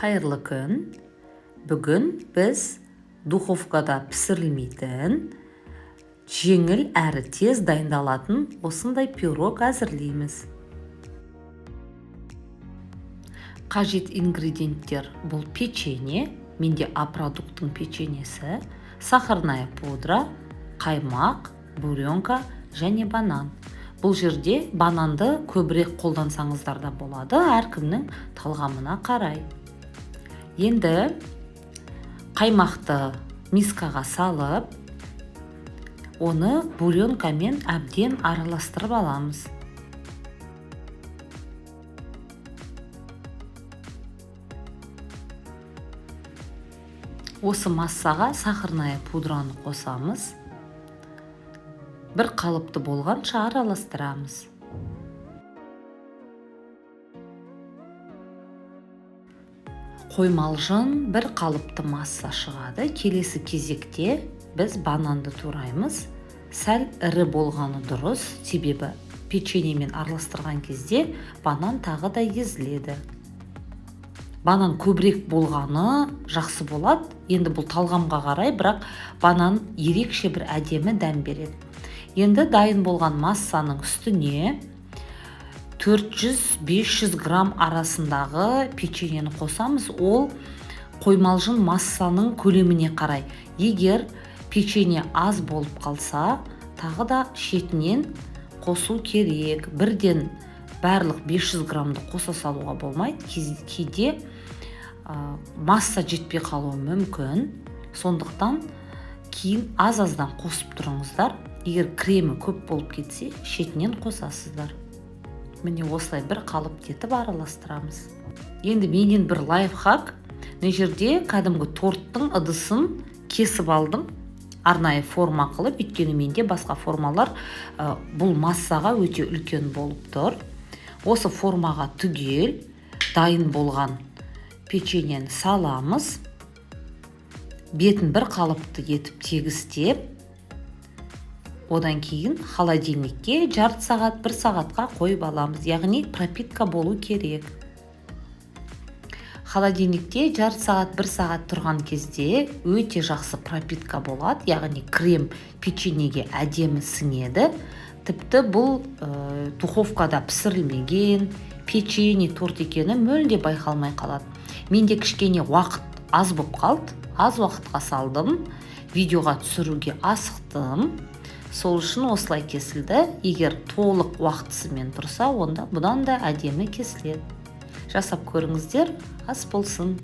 Қайырлы күн! Бүгін біз духовкада пісірілмейтін, жеңіл әрі тез дайындалатын осындай пирог әзірлейміз. Қажет ингредиенттер: бұл печенье, менде А продукттың печеньесі, сахарная пудра, қаймақ, буренка және банан. Бұл жерде бананды көбірек қолдансаңыздар да болады, әркімнің талғамына қарай. Енді қаймақты мискаға салып, оны буренкамен әбден араластырып аламыз. Осы массаға сахарная пудраны қосамыз, бір қалыпты болғанша араластырамыз. Қоймалжың бір қалыпты масса шығады. Келесі кезекте біз бананды тураймыз. Сәл ірі болғаны дұрыс, себебі печеньемен араластырған кезде банан тағы да езіледі. Банан көбірек болғаны жақсы болады. Енді бұл талғамға қарай, бірақ банан ерекше бір әдемі дәм береді. Енді дайын болған массаның үстіне 400-500 грамм арасындағы печеньені қосамыз. Ол қоймалжың массаның көлеміне қарай. Егер печенье аз болып қалса, тағы да шетінен қосу керек. Бірден барлық 500 граммды қоса салуға болмайды, кейде масса жетпей қалуы мүмкін. Сондықтан кейін аз-аздан қосып тұрыңыздар. Егер кремі көп болып кетсе, шетінен қосасыздар. Міне, осылай бір қалыпты етіп араластырамыз. Енді менен бір лайфхак. Мына жерде кәдімгі торттың ыдысын кесіп алдым арнайы форма қылып, өйткені менде басқа формалар бұл массаға өте үлкен болып тұр. Осы формаға түгел дайын болған печеньені саламыз, бетін бір қалыпты етіп тегістеп, одан кейін холодильникке жарты сағат, бір сағатқа қойып аламыз, яғни пропитка болу керек. Холодильникте жарты сағат, бір сағат тұрған кезде өте жақсы пропитка болады, яғни крем печеньеге әдемі сіңеді. Тіпті бұл духовкада пісірілмеген печенье торт екені мүлде байқалмай қалады. Менде кішкене уақыт аз болып қалды, аз уақытқа салдым, видеоға түсіруге асықтым, сол үшін осылай кесілді. Егер толық уақытысымен тұрса, онда бұдан да әдемі кесіледі. Жасап көріңіздер, ас болсын!